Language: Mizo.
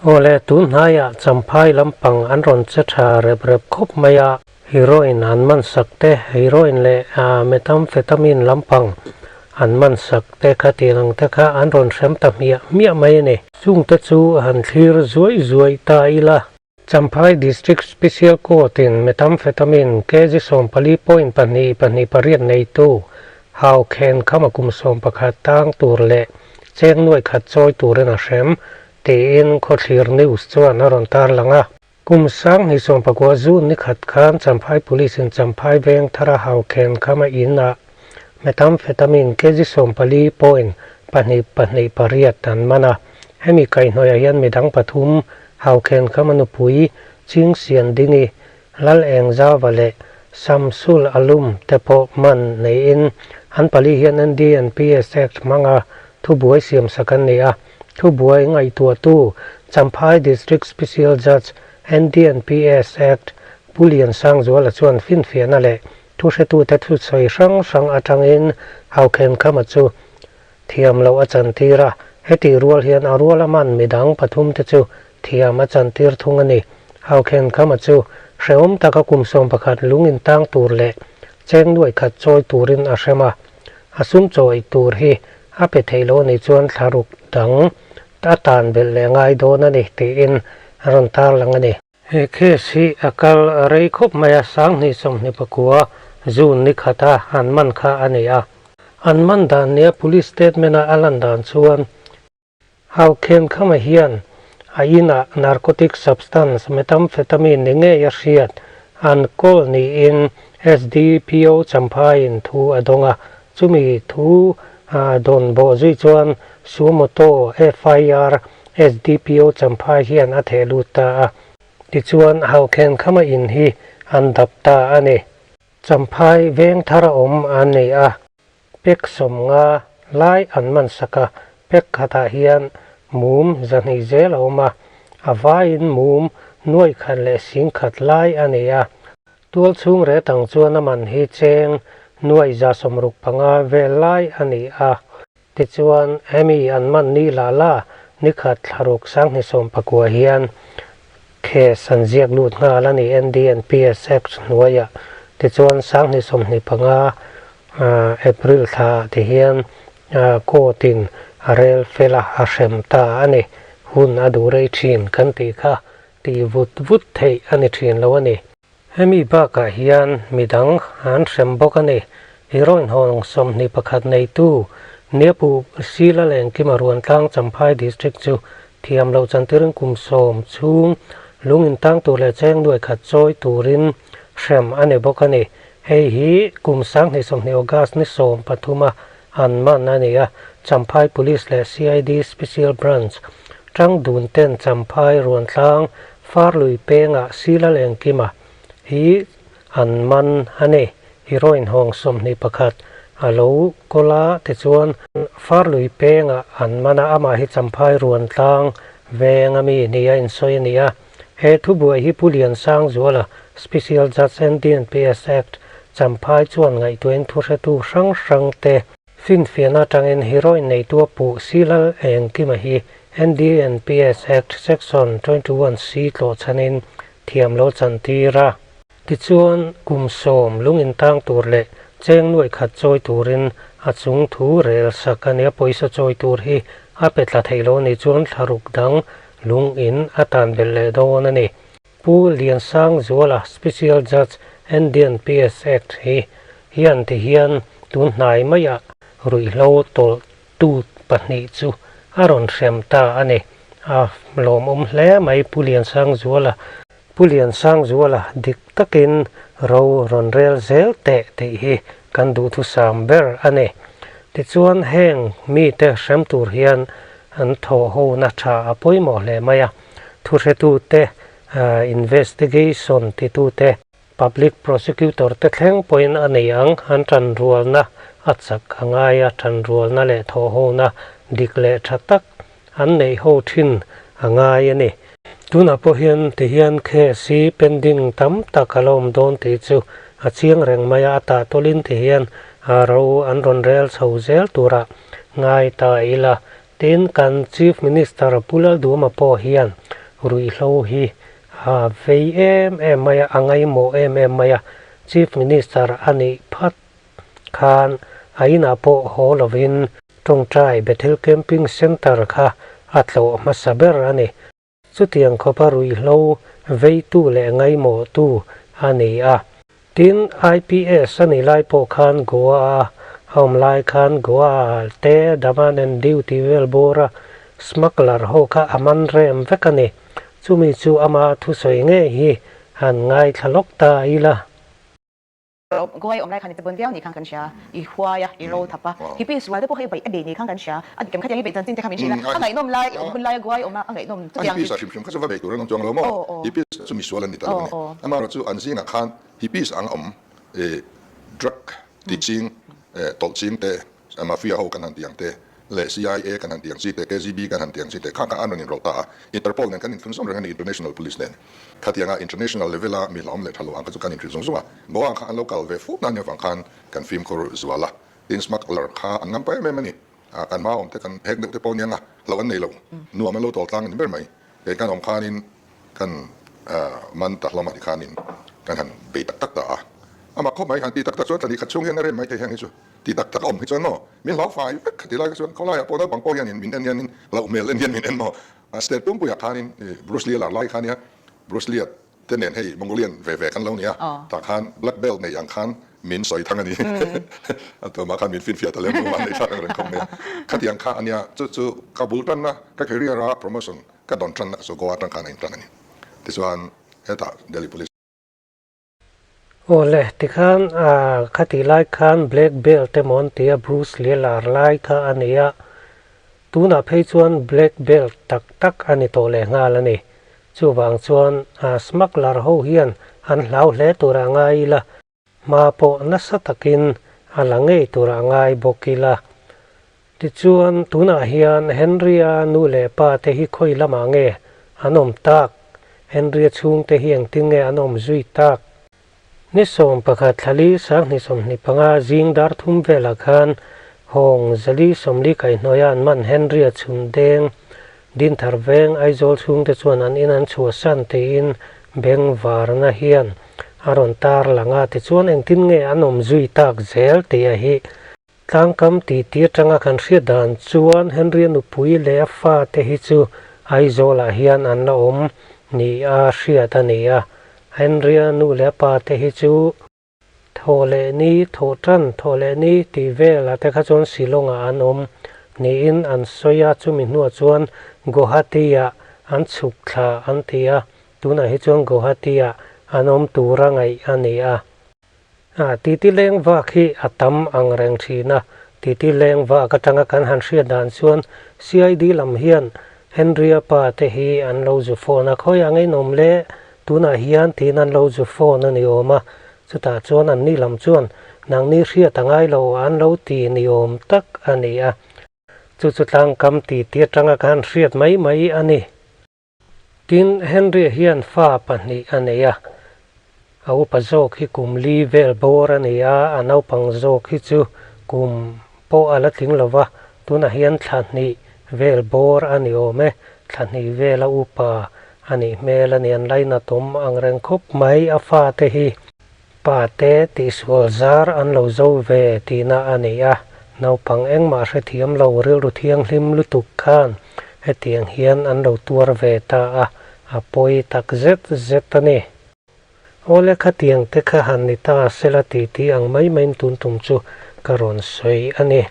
Awle, tun hnaiah Champhai lampang an rawn che tha rep rep khawp mai a, heroin an man sak te, heroin leh methamphetamine lampang an man sak te kha tih ang te kha an rawn hrem ta hmiah hmiah mai a ni. Chungte chu han thlir zuaih zuaih ta ila. Champhai District Special Court-in methamphetamine kg 14.228 neitu Hau Khen Khama kum 11 tang tur leh cheng nuai khat chawi turin a hrem tiin Khawthlir News chuan a rawn tarlang a. Kum 2019 June ni khat khan Champhai Police-in Champhai veng thara Hau Khen Khama in-ah methamphetamine kg 14.228 an man a. Hemi kaihhnawihah hian midang pathum Haukhen Khama nupui Ching Sian Dingi, Lal Eng Zauva leh Samsul Alum te pawh man neiin an pali hian NDNPS Act hmanga thubuai siamsak an ni a. Thubuai ngaihtuahtu Champhai District Special Judge NDNPS Act Pu Liansangzuala chuan finfiahna leh thuhretute thusawi hrang hrang atangin Haukhen Khama chu thiam loh a chantir a, hetih rual hian a rual a man midang pathumte chu thiam a chantir thung a ni. Haukhen Khama chu hrehawm taka kum 11 lung intang tur leh cheng nuaih khat chawi turin a hrem a, a sum chawi tur hi a pe theih loh a nih chuan thlaruk dang a tan belh leh ngai dawn a ni tiin a rawn tarlang a ni. He case hi a kal rei khawp mai a, 2029 June ni khata an man kha a ni a. An man dan nia police statement a a lan dan chuan Haukhen Khama hian a inah narcotic substance methamphetamine ni ngei a hriat an kawl niin SDPO Champhaiin thu a dawng a, chumi thu dawn bawh zui chuan Suo-moto FIR SDPO Champhai hian a theh lut ta a. Tichuan, Haukhen Khama in hi an dap ta a ni. Champhai veng thar a awm an nei a, pek 50 lai an man sak a, pek khatah hian mum 200 zel a awm a, a vaiin mum 110,000 lai a nei a. Tual chhung retang chuan a man hi cheng 165,000 vel lai a ni a. Tichuan, hemi an man ni la la nikhat thlaruk 2019 hian case an ziak lut nghal a ni NDNPS Act hnuaiah. Tichuan, 2025 April thla ti hian court-in a rel fel a, a hrem ta a ni. Hun a duh rei thin kan tih kha tih vut vut theih a ni thin lo a ni. Hemi bakah hian midang an hrem bawk a ni. Heroin hawng 21 neitu Niapu Sila Lengkima Ruantlang Champhai District chu thiam loh chantirin kum 10 chhung lung intang tur leh cheng 100,000 chawi turin hrem a ni bawk a ni. Hei hi kum 2020 August ni 13 a an man a ni a, Champhai Police leh CID Special Branch tang dun ten Champhai Ruantlang Farlui pengah Sila Lengkima hi an man a ni. Heroin hawng 21 a lo kawl a, tichuan Farlui pengah an man a, amah hi Champhai Ruantlang veng a mi nia insawi a ni a. He thubuai hi Pu Liansangzuala Special Judge NDNPS Act Champhai chuan ngaihtuahin thuhretu hrang hrang te finfiahna atangin heroin neitu a puh Silal Engkima hi NDNPS Act Section 21C tlawh chhanin thiam lo chantir a. Tichuan, kum 10 lung intang tur leh cheng 100,000 chawi turin a chung thu rel sak a nia pawisa chawi tur hi a pe tla thei lo a nih chuan thlaruk dang lung in a tan belh leh dawn a ni. Pu Liansangzuala Special Judge NDNPS Act hi hian ti hian tun hnai maiah ruihhlo tawlh tu pahnih chu a rawn hrem ta a ni. A lawmawm hle mai Pu Liansangzuala. Pu Liansangzuala dik takin ro rawn rel zel teh tih hi kan duhthusam ber a ni. Tichuan heng mite hrem tur hian an thawh hona tha a pawimawh hle mai a. Thuhretute, investigation titute, public prosecutor te thleng pawhin a nei ang, an tanrualna a chak a ngai a, tanrualna leh thawhhona dik leh tha tak an neih ho thin a ngai a ni. Tunah pawh hian tihian case hi pending tam tak a la awm dawn tih chu a chiang reng mai a, a tah tawlin tihian ro an rawn rel chho zel turah ngai ta ila. Tin, kan Chief Minister Pu Lalduhoma pawh hian Ruihhlo hi a vei em em mai a, a ngaimawh em em mai a, Chief Minister a nih phat khan a inah pawh haw lovin tawngtai Bethel Camping Centre kha a tlawh hmasa ber a ni. Chutiang khawpa ruihhlo veitu leh ngaimawhtu a ni a. Tin, IPS a nih lai pawh khan Goa a awm lai khan Goa te Daman and Diu tih vel bawra smuggler ho kha a man rem vek a ni. Chumi chu ama thusawi ngei hi han ngaithla lawk ta ila. Goa i awm lai khan i che bawn viau ni khan kan hria, i huai a, i ro thap a, hippie sual te pawh kha i beih a bei ni khan kan hria, a dik em khatiang i beih chanchin te kha min hrilh a, a ngaihnawm lai, i awm hun laia Goa i awm a, a ngaihnawm chutiang. A hippies ah hrim hrim kha chu va bei tur an awm chuang lo maw? Hippies chu misual an ni ta lo a ni. Amaherawhchu chu an zingah khan hippies ang awm drug ti ching, tawlh ching te, mafia ho kan han tih ang te leh CIA kan han tih ang chi te, KGB kan han tih ang chi te kha kha an rawn inrawlh ta a. Interpol nen kan inthlun zawm reng a ni, international police nen. Khatianga international level a mi hlauhawm leh tha lo ang kha chu kan inhrilh zung zung a. Goa kha an lo kal ve fuk na nia vang khan kan fimkhur zual a. Tin smuggler kha an ngam pa em em a ni. Kan hma awm te kan hek deuh te pawh aniang a, hlauh an nei lo. Nuam an lo tawl tlang a ni ber mai. Kei kan awm khanin kan man ta hlawm a ti khanin kan han bei tak tak ta a. Amah khawp mai han ti tak tak chuan tla ni khat chhung hian a rem mai thei heng hi chu. Ti tak tak a awm hi chuan maw min hlau fai vek kha ti lai kha chuan khawlaiah pawh naupang pawh hianin min en hianin hlauh hmel en hian min en maw. State pumpuiah khanin Bruce Lee a lar lai kha nia Bruce Lee-a te nen hei Mongolian ve ve kan lo nia tah khan black belt nei ang khan min sawi thang a ni. A tumah khan min finfiah ta lem lo a nei thlak ang reng khawp mai a. Khatiang kha a nia chu chu ka bul tanna ka career a promotion ka dawn tanna chu Goa atang khan a intan a ni. Tichuan hetah Delhi Police. Awle, tikhan khatih lai khan Black Belt emaw an ti a, Bruce Lee lar lai kha a ni a, tunah phei chuan Black Belt tak tak a ni tawh leh nghal a ni. Chuvang chuan smuggler ho hian an hlau hle turah ngai ila, hma pawh nasa takin a la ngei turah ngai bawk ila. Tichuan, tunah hian Henry-a nu leh pa te hi khawi lamah nge an awm tak? Henry-a chhungte hi engtin nge an awm zui tak? Ni 11 thlali 2025 zing dar thum velah khan Hawng Zali 40 kaihhnawia an man Henry-a chhun deng Dinthar veng Aizawl chhungte chuan an in an chhuahsan tiin bengvarna hian a rawn tar lang a, tichuan engtin nge an awm zui tak zel tih a hi Tlangkam titi atanga kan hriat dan chuan Henry-a nupui leh a fate hi chu Aizawlah hian an la awm ni a hriat a ni a. Henry-a nu leh a pate hi chu thawh leh ni, thawh tan, thawh leh ni tih velah te kha chuan Shillong-ah an awm niin an sawi a, chumi hnuah chuan Guwahati-ah an chhuk thla an ti a, tunah hi chuan Guwahati-ah an awm tura ngaih a ni a. A titi leng vak hi a tam ang reng thin a, titi leng vak atanga kan han hriat dan chuan CID lam hian Henry-a pa te hi an lo zu phone a, khawi ang in awm le, tunah hian tiin an lo zu phone a ni awm a, chutah chuan anni lam chuan nangni hriat a ngai lo an lo ti ni awm tak a ni a, chu chu tlangkam titi atanga kan han hriat mai mai a ni. Tin, Henry-a hian fa pahnih a nei a, a upa zawk hi kum li vel bawr a ni a, a naupang zawk hi chu kum pawh a la tling lo va, tunah hian thla hnih vel bawr a ni awm e, thla hnih vela upa a nih hmel a ni, an lainatawm ang reng khawp mai a fate hi. Pate tihsual zar an lo zo ve tihna a ni a, naupang engmah hrethiam lo rilru thianghlim lutuk khan hetiang hian an lo tuar ve ta a, a pawi tak zet zet a ni. Awle khatiang te kha han ni ta sela tih tih ang mai maiin tun tum chu ka rawn sawi a ni.